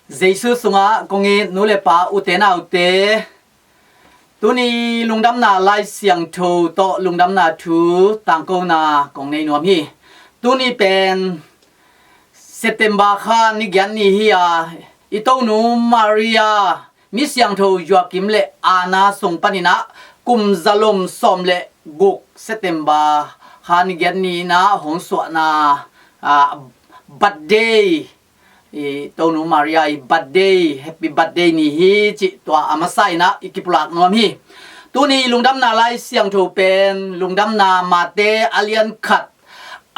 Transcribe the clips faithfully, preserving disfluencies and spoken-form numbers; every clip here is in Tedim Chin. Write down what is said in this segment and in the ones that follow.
Jesu sungah kong it nu le pa, ute naute, tuni lungdamna Lai Siangtho tawh lungdamna thu tangkona kong nei nuam hi. Tuni pen September kha ni giat ni hi a, i tonu Maria, mi siangtho Joachim le Anna sung paninah kum zalom sawm le guk September kha ni giat ni inah hong suahna, ah, birthday, i tonu Maria i birthday, happy birthday ni hi cih tua a masa inah i kipulak nuam hi. Tuni lungdamna Lai Siangtho pen lungdamna Mate a lian khat,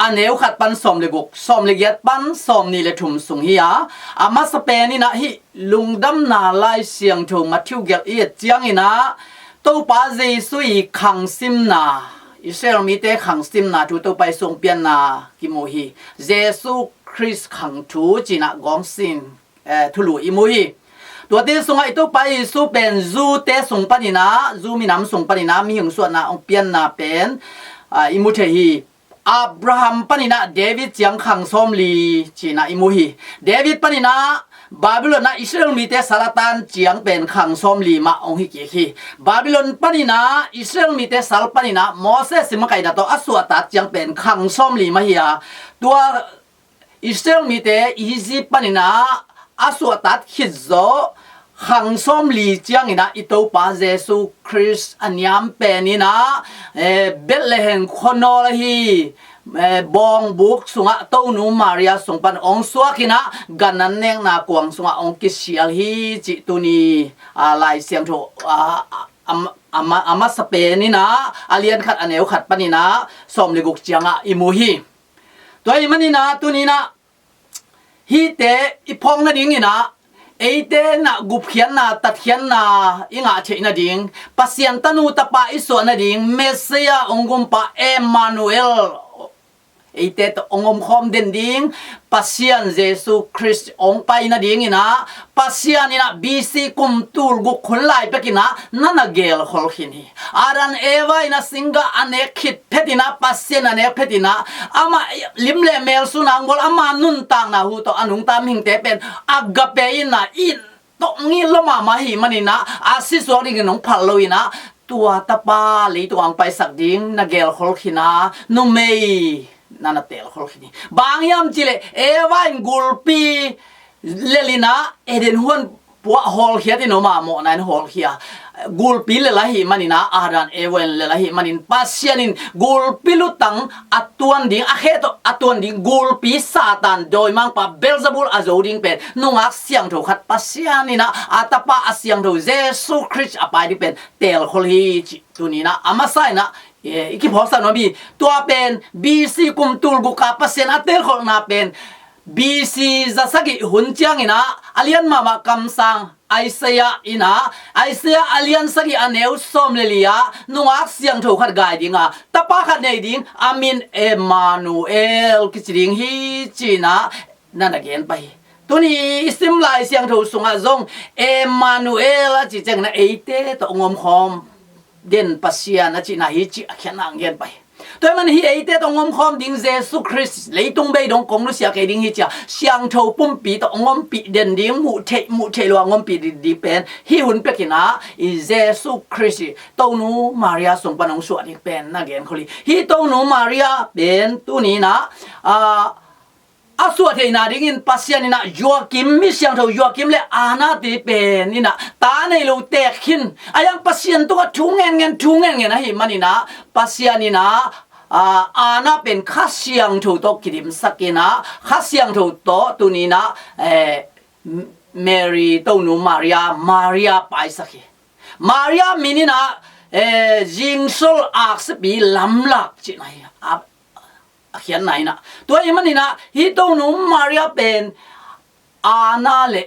a neu khat pan sawm le guk, sawm le giat pan sawm nih le thum sung hi a, a masa pen inah hih lungdamna Lai Siangtho Matthew gelh i et ciang inah Topa Jesu i khangsimna, Israel mite khangsimna thu Topa i sung pianna kimu hi. Jesu Khrist khang thu cinah gawngsin, eh, thulu i mu hi. Tuate sungah i Topa Jesu pen Jew-te sung paninah, Jew minam sung paninah mihing suahna hong pianna pen, ah, i mu thei hi. Abraham paninah David ciang khang sawmli cinah i mu hi. David paninah Babylon ah Israel mite sal a tan ciang pen khang sawmli mah hong hi kik hi. Babylon paninah Israel mite sal paninah Moses i makaihna tawh a suahtak ciang pen khang sawmli mah hi a, tua Israel mite Egypt paninah a suahtak khit zawh khang sawmli cianginah i Topa Jesu Khrist a niam peninah, eh, Bethlehem khuanawl ahi, eh, bawngbuk sungah tonu Maria sung pan hong suakinah gan an nekna kuang sungah hong kisial hi cih tuni, ah, Lai Siangtho, ah, a, a, a masa peninah a lian khat a neu khat paninah sawm le guk ciangah i mu hi. Tua ahih maninah tuninah hihte i phawk nadinginah eite inah gupkhiatna, tatkhiatna i ngah theih nading, Pasian tanu tapa i suah nading, Messiah hong gumpa Emmanuel, eite tawh hong omkhawm den ding Pasian Jesu Khrist hong pai nadinginah Pasian inah B C kum tul guk hun lai pekinah na na gelkhol khin hi. Adam Eva inah singgah a nek khit phetinah, Pasian a nek phetinah, amah lim le mel suna ngol, ama nuntakna hu tawh a nungta mihingte pen agape inah it tawh ngih lua mahmah hi maninah, a si suak dingin hong phal loinah tua tapa leitung ang paisak ding na gelkhol khin a, numei na na telkhol khin hi. Bang hiam cihleh Eva in gulpi lelinah Eden huan puah hawlkhiat in om a, mawhna in hawlkhia. Gulpi lel ahih maninah, Adam Eva in lel ahih manin Pasian in gulpi lutang a tuan ding, a khe tawh a tuan ding gulpi Satan dawimangpa Beelzebul a zo ding pen nungak siangtho khat Pasian inah a tapa a siangtho Jesu Khrist a pai ding pen telkhol hi cih tuninah a masa inah, eh, i kiphawksak nuam hi. Tua pen B C kum tul guk a Pasian a telkholhna pen B C za sagih hun cianginah a lian mahmah kamsang Isaiah inah, Isaiah a lian sagih a neu sawm le li ah nungak siangtho khat gai dinga, tapa khat nei ding, a min Emmanuel kici ding hi cinah na na gen pah hi. Tuni i sim Lai Siangtho sungah zong Emmanuel a cih cianginah eite tawh hong omkhawm den Pasian a cihna hi cih a khiatna ang gen pah hi. Tua ahih manin hih eite tawh hong omkhawm ding Jesu Khrist leitung bei dong kong nusia kei ding hi cia, siangtho pumpi tawh hong ompih den ding, muh theih, muh theih lua hong ompih ding, ding pen hih hun pekinah i Jesu Khrist i tonu Maria sung pan hong suah ding pen na genkhol hi. Hih tonu Maria pen tuninah, ah, a suah theihna dingin Pasian inah Joachim, mi siangtho Joachim le Anna te pen inah ta nei lo teek khin, a hiang Pasian tungah thu ngenngen, thu ngenngen ahih maninah Pasian inah, ah, Anna pen Kha Siangtho tawh kidimsak inah, Kha Siangtho tawh tuninah, eh, Mary, tonu Maria, Maria paisak hi. Maria min inah, eh, zingsol aksipi lamlak cihna hi a, a khiatna inah. Tua ahih maninah hih tonu Maria pen Anna le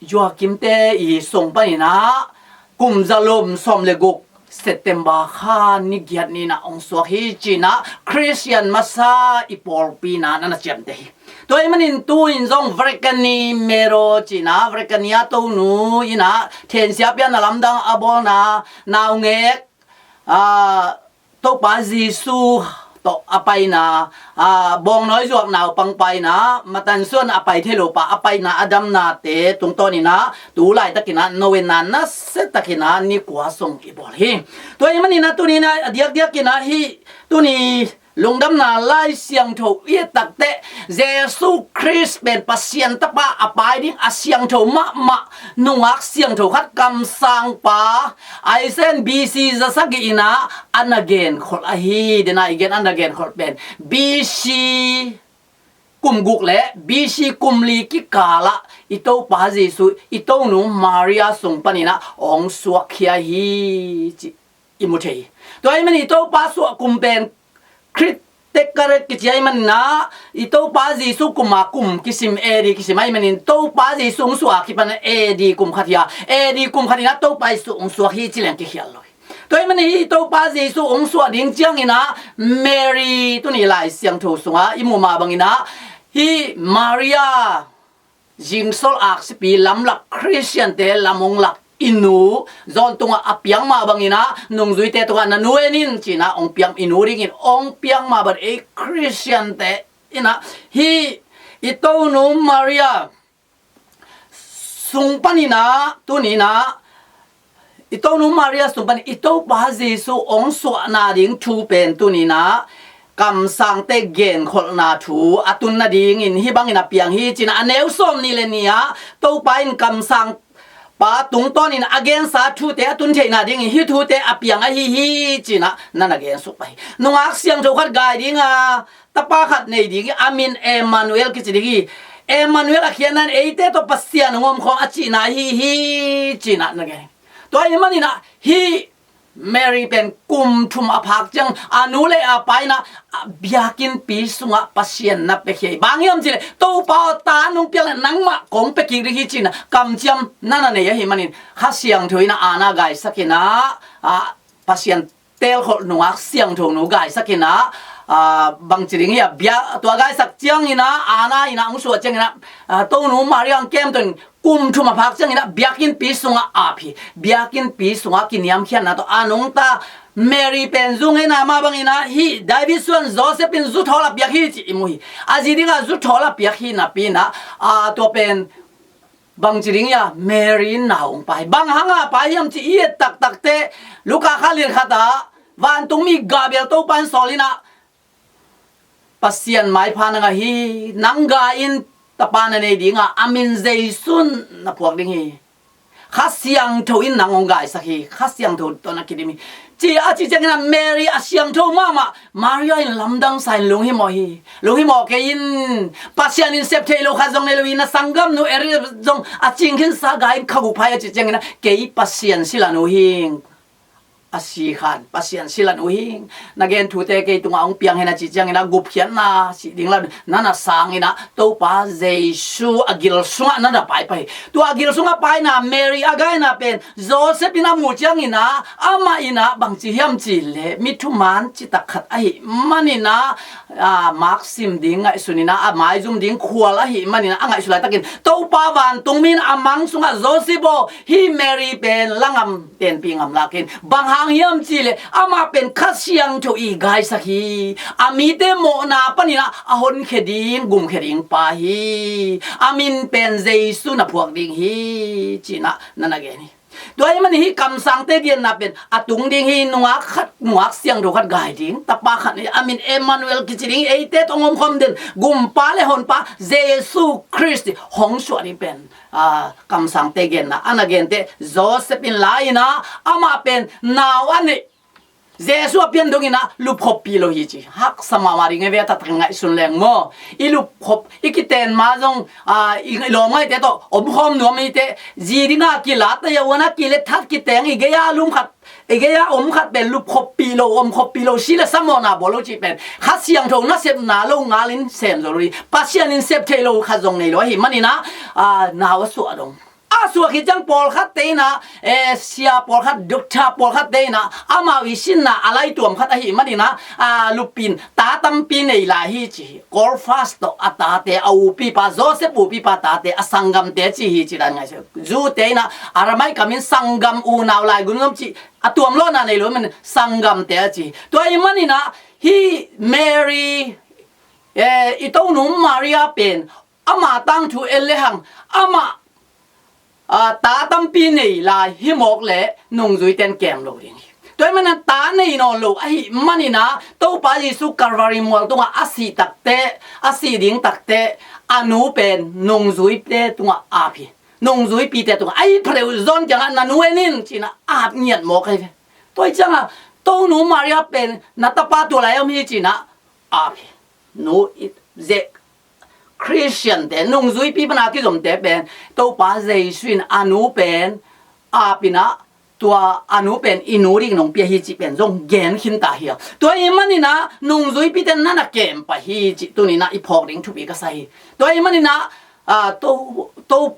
Joachim te i sung paninah kum zalom sawm le guk September kha ni giat ninah hong suak hi cinah Khristian masa i pawlpi na na na ciamteh hi. Tua ahih manin tu-in zong Verkhanie Mero cinah, Verkhanie tonu inah thensia pianna lamdang a bawlna naungek, ah, Topa Jesu tawh a paina, a, bawngnawi zuak naupang paina, matan suan a pai thei lo pa a paina, a damnate tungtawninah tu laitakinah noenna nasiatakinah ni kua sung i bawl hi. Tua ahih maninah tuninah a diakdiakinah hih tuni lungdamna Lai Siangtho i et takteh Jesu Khrist pen Pasian tapa a pai ding a siangtho mahmah nungak siangtho khat kamsangpa Isaiah in B C zasagih inah a na genkholh ahi. Dena i gen a na genkholh pen B C kum guk le B C kum li kikalah i Topa Jesu i Tonu Maria sung paninah hong suakkhia hi cih i mu thei hi. Tua ahih manin i Topa suah kum pen Khrih Tekaret kici ahih maninah i Topa Jesu kuma kum kisim, A D kisim ahih manin Topa Jesu hong suah a kipan A D kum khat hi a, A D kum khat inah Topa Jesu hong suak hi ci leng kikhial lo hi. Tua ahih manin hih Topa Jesu hong suah ding cianginah Mary tuni Lai Siangtho sungah i muh mah banginah hih Maria zingsol aksipi lamlak Khristiante lam hong lak i nu John tungah a piang mah banginah nungzuite tungah na nu en in cinah hong piang, i nu dingin hong piang mah bang ei Khristiante inah hih i Tonu Maria sung paninah tuninah i Tonu Maria sung panin i Topa Jesu hong suahna ding thu pen tuninah kamsangte genkholhna thu a tun nadingin hih bangin a piang hi cinah a neu sawm nih le nih ah Topa in kamsangpa tungtawnin a gensa thute a tun theihna dingin hih thute a piang ahi hi cinah na na gensuk pah hi. Nungak siangtho khat gai dinga tapa khat nei ding hi, a min Emmanuel kici ding hi. Emmanuel a khiatna in eite tawh Pasian hong omkhawm a cihna ahi hi cinah na gen hi. Tua ahih maninah hih Mary pen kum thum a phak ciang a nu le a pa inah a biakinnpi sungah Pasian na piakhia hi. Bang hiam cihleh Topa aw, ta nong piak leh nangmah kong piakik ding hi cinah kamciam na na nei ahih manin Kha Siangtho inah Anna gaisakinah, a, Pasian teelkholh nungak siangtho nu gaisakinah, a, bangci ding hi a, bia tua gaisak cianginah Anna inah hong suah cianginah, a, Tonu Maria hong kemto in kum thum a phak cianginah biakinnpi sungah ap hi. Biakinnpi sungah kiniamkhiatna tawh a nungta Mary pen zu ngeina mah banginah hih David suan Joseph in zuthawl a piak hi cih i mu hi. A zi dingah zuthawl a piak hi napi inah, a, tua pen bangci ding hi a, Mary in nau hong pai. Bang hanga pai hiam cih i et taktakte Luka kha lian khatah vantungmi Gabriel Topa in sawl inah Pasian maipha na ngah hi, nang ga in tapa na nei dinga a min Jesu na phuak ding hi. Kha Siangtho in nang hong gaisak hi, Kha Siangtho tawh na kidim hi. Ci a cih cianginah Mary a siangtho mahmah, Maria in lamdangsa in lunghimawh hi. Lunghimawh kei in, Pasian in sep theih loh khat zong nei lo hi, na sanggamnu Elizabeth zong a cingkhinsa ga in kha guk phai a cih cianginah kei Pasian sila nu hing. A si khan Pasian sila nu hing. Na gen thute kei tungah hong piang hen a cih cianginah gupkhiatna sih ding la na na sanginah Topa Jesu a gil sungah na na pai pah hi. Tua a gil sungah paina Mary a gaina pen Joseph in a muh cianginah amah inah bangci hiam cihleh mi thuman citak khat ahih maninah, a, maksim ding ngaihsun inah a maizum ding khual ahih maninah a ngaihsut laitakin Topa vantungmi in a mang sungah Joseph aw, hih Mary pen la ngam tenpih ngam lakin, bang hang hiam cihleh amah pen Kha Siangtho i gaisak hi. A mite mawhna paninah a honkhia ding gumkhia ding pa hi. A min pen Jesu na phuak ding hi cinah na na gen hi. Tua ahih manin hih kamsangte genna pen a tung ding hi. Nungak khat, nungak siangtho khat gai ding, tapa khat nei, a min Emmanuel kici ding, eite tawh hong omkhawm den gumpa le honpa Jesu Khrist hong suah ding pen, a, kamsangte genna a na gente Joseph in la inah amah pen nau a neih Jesu a pian donginah lupkhoppi lo hi ci. Haksa mahmah ding e, ve a taktak ngaihsun leng maw. I lupkhop, i kiten ma zong, a, i lawmngaihte tawh omkhawm nuam hite, zi dinga kilat a, a uana kile that kiteng, i gei-a lum khat, i gei-a om khat pen lupkhoppi lo, omkhoppi lo, si le sa mawhna bawl lo cih pen Kha Siangtho nasepna lo ngalin sem zo lo hi. Pasian in sep theih lo khat zong nei lo ahih maninah, a, nau a suah dong. A suah khit ciang pawlkhatte inah, eh, sia pawlkhat, doctor pawlkhatte inah amau i sinna a laituam khat ahih maninah, a, lupin ta tampi nei lai hi ci hi. Caiaphas tawh a tate, a upipa, Joseph upipa tate, a sanggamte ci hi ci dan ngaihsun. Jew-te inah Aramaic kamin sanggam, unau, laigum zong cih a tuamlawhna nei lo ahih manin sanggamte a ci hi. Tua ahih maninah Hih Mary, eh, i tonu Maria pen ama tangthu en lehang amah, ah, ta tampi nei lai hi mawk leh nungzuite'n kem lo ding hi. Tua ahih manin ta nei nawn lo ahih manin ah Topa Jesu Calvary mual tungah a sih takteh, a sih ding takteh a nu pen nungzuite tungah ap hi. Nungzuipite tungah a it pha deuh zaw ciangah na nu en in ci-in ah ap ngiat mawk ahi ve. Tua ahih ciangah tonu Maria pen na tapa tua lai om hi ci-in ah ap hi. Nu i zek Khristiante, nungzuipi pan a kizomte pen Topa Jesu in a nu pen ap in ah tua a nu pen i nu ding nong pia hi cih pen zong gen khin ta hi a. Tua ahih manin ah nungzuipite na na kem pah hi cih tuni-in ah i phawk ding thupi ka sa hi. Tua ahih manin ah, ah, to, to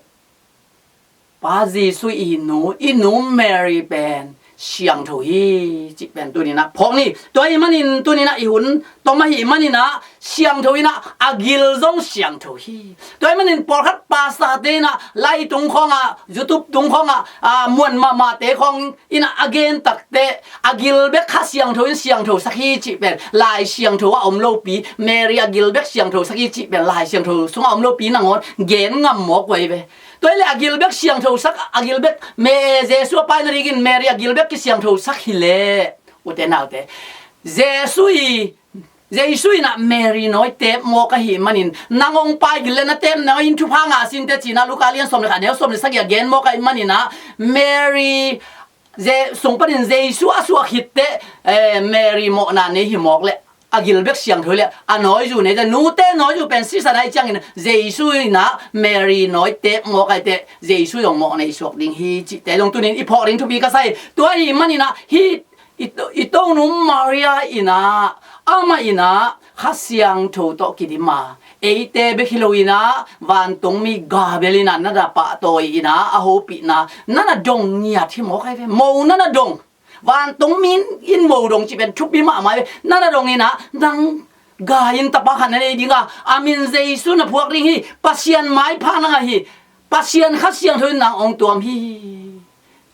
Pa Jesu i nu, i nu Mary pen siangtho hi cih pen tuni-in ah phawk ni. Tua ahih manin tuni-in ah i hun tom ahih manin ah siangtho in ah a gil zong siangtho hi. Tua ahih manin pawlkhat pastorte in ah live tung khawngah, YouTube tung khawngah, ah, muan mahmahte khawng in ah a gen takteh a gil bek Kha Siangtho in siangthosak hi cih pen Lai Siangtho ah om lopi, Mary a gil bek siangthosak hi cih pen Lai Siangtho sungah om lopi nangawn gen ngam mawk uh ahi ve. Tua hileh a gil bek siangthosak, a gil bek Me-, Jesu a pai nadingin Mary a gil bek kisiangthosak hileh, ute naute, Jesu i, Jesu in ah Mary nawi teep mawk ahih manin, nang hong pai gil leh na teep nawi in thupha ngah sin teh ci-in ah Luka lian sawm le khat, neu sawm le sagih ah gen mawk ahih manin ah Mary, Je-, sung panin Jesu a suah khit teh, eh, Mary mawhna nei hi mawk leh a gil bek siangtho leh a nawizu nei teh, nute nawizu pen sisan ahih ciangin Jesu in ah Mary nawi teep mawk ahih teh Jesu zong mawhna i suak ding hi cihte zong tuni-in i phawk ding thupi ka sa hi. Tua ahih manin ah hih i to-, i tonu Maria in ah, amah in ah Kha Siangtho tawh kidim a, eite bek hi lo in ah vantungmi Gabriel in ah na na pahtawi in ah a hopihna na na dong ngiat hi mawk ahi ve. Mo na na dong. Vantungmi in mo dong cih pen thupi mahmah hi ve. Na na dong in ah nang gai in tapa khat na nei ding a, a min Jesu na phuak ding hi. Pasian maipha nang ahi. Pasian Kha Siangtho in nang hong tuam hi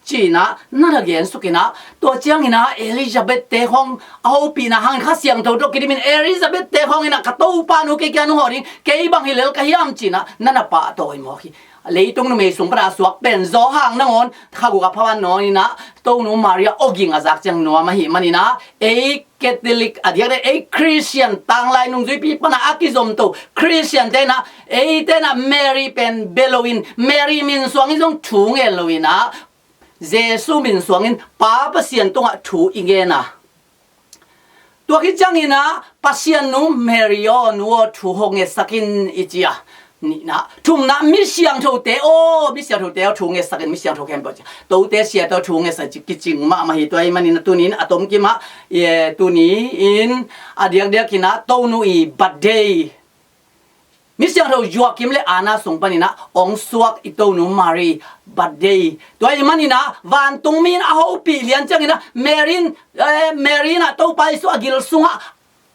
ci-in ah na na gensuk in ah, tua ciangin ah Elizabeth-te khawng a hopihna hangin Kha Siangtho tawh kidimin Elizabeth-te khawng in ah ka Topa nu kei kiang hong hawh ding, kei bang hi lel ka hiam ci-in ah na na pahtawi mawk hi. Leitung numei sung pan a suak pen Johan nangawn, kha guk a pha pan nangawn in ah tonu Maria awging a zak ciang nuam ahih manin ah ei Catholic a diakdiak ei Khristian tanglai nungzuipi pan a kizomto Khristiante in ah eite in ah Mary pen bia loin, Mary min suangin zong thu ngen lo in ah Jesu min suangin Pa Pasian tungah thu i ngen a. Tua khit ciangin ah Pasian nu Mary aw, nu aw, thu hong ngetsak in i ci a. Nihna, thumna, mi siangthote aw, mi siangthote aw, thu ngetsak in, mi siangtho khempeuh ci a. Tote siate aw thu ngetsak ci kicing mahmah hi. Tua ahih manin ah tuni-in a tomkim ah, eh, tuni-in a diakdiak in ah tonu i birthday, mi siangtho Joachim le Anna sung panin ah hong suak i tonu Mary birthday. Tua ahih manin ah vantungmi in a hopih lian ciangin ah Mary in, eh, Mary in ah Topa Jesu a gil sungah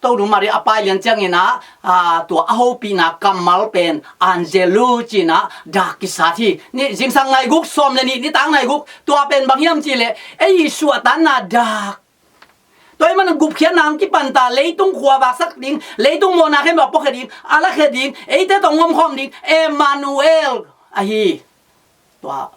tonu Mary a pai lian ciangin ah, ah, tua a hopihna kammal pen Angelus ci-in ah dak kisat hi. Ni, zingsang nai guk, sawm le nih nitak nai guk, tua pen bang hiam cih leh ei i suahtakna dak. Tua ahih manin gupkhiatna hong kipan ta, leitung khua vaksak ding, leitung mawhna khempeuh a puakhia ding, a lakhia ding, eite tawh hong omkhawm ding Emmanuel ahi. Tua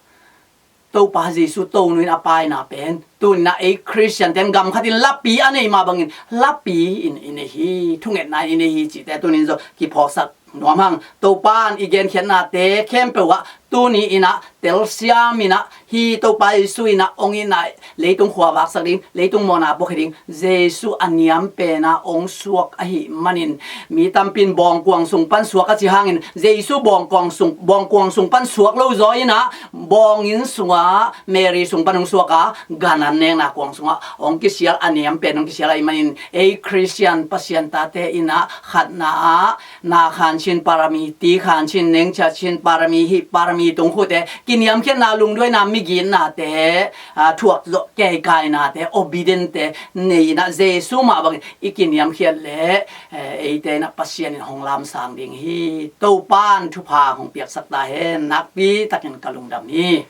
Topa Jesu tonu in a paina pen tuni-in ah ei Khristiante in gam khat in lapi a nei mah bangin lapi in i nei hi, thungetna in i nei hi cihte tuni-in zong kiphawksak nuam hang. Topa in i genkhiatnate khempeuh ah tuni-in ah telsiam in ah, hih Topa Jesu in ah hong itna, leitung khua vaksak ding, leitung mawhna puakhia ding, Jesu a niam pen ah hong suak ahih manin, mi tampi in bawngkuang sung pan suak a ci hangin, Jesu bawngkuang sung, bawngkuang sung pan suak lo zaw in ah, bawng inn sungah, Mary sung pan hong suak a, gan an nekna kuang sungah hong kisial, a niam pen hong kisial ahih manin, ei Khristian Pasian tate in ah khatna ah, na khan chin parami, ti khan chin, nengchia chin parami, hih parami tungkhute, kiniamkhiatna, lungduaina, migitnate, ah, thuak zawh keikainate, obedience-te nei in ah Jesu mah bangin i kiniamkhiat leh, eh, eite in ah Pasian in hong lamsang ding hi. Topa in thupha hong piaksak ta hen. Nakpi takin ka lungdam hi.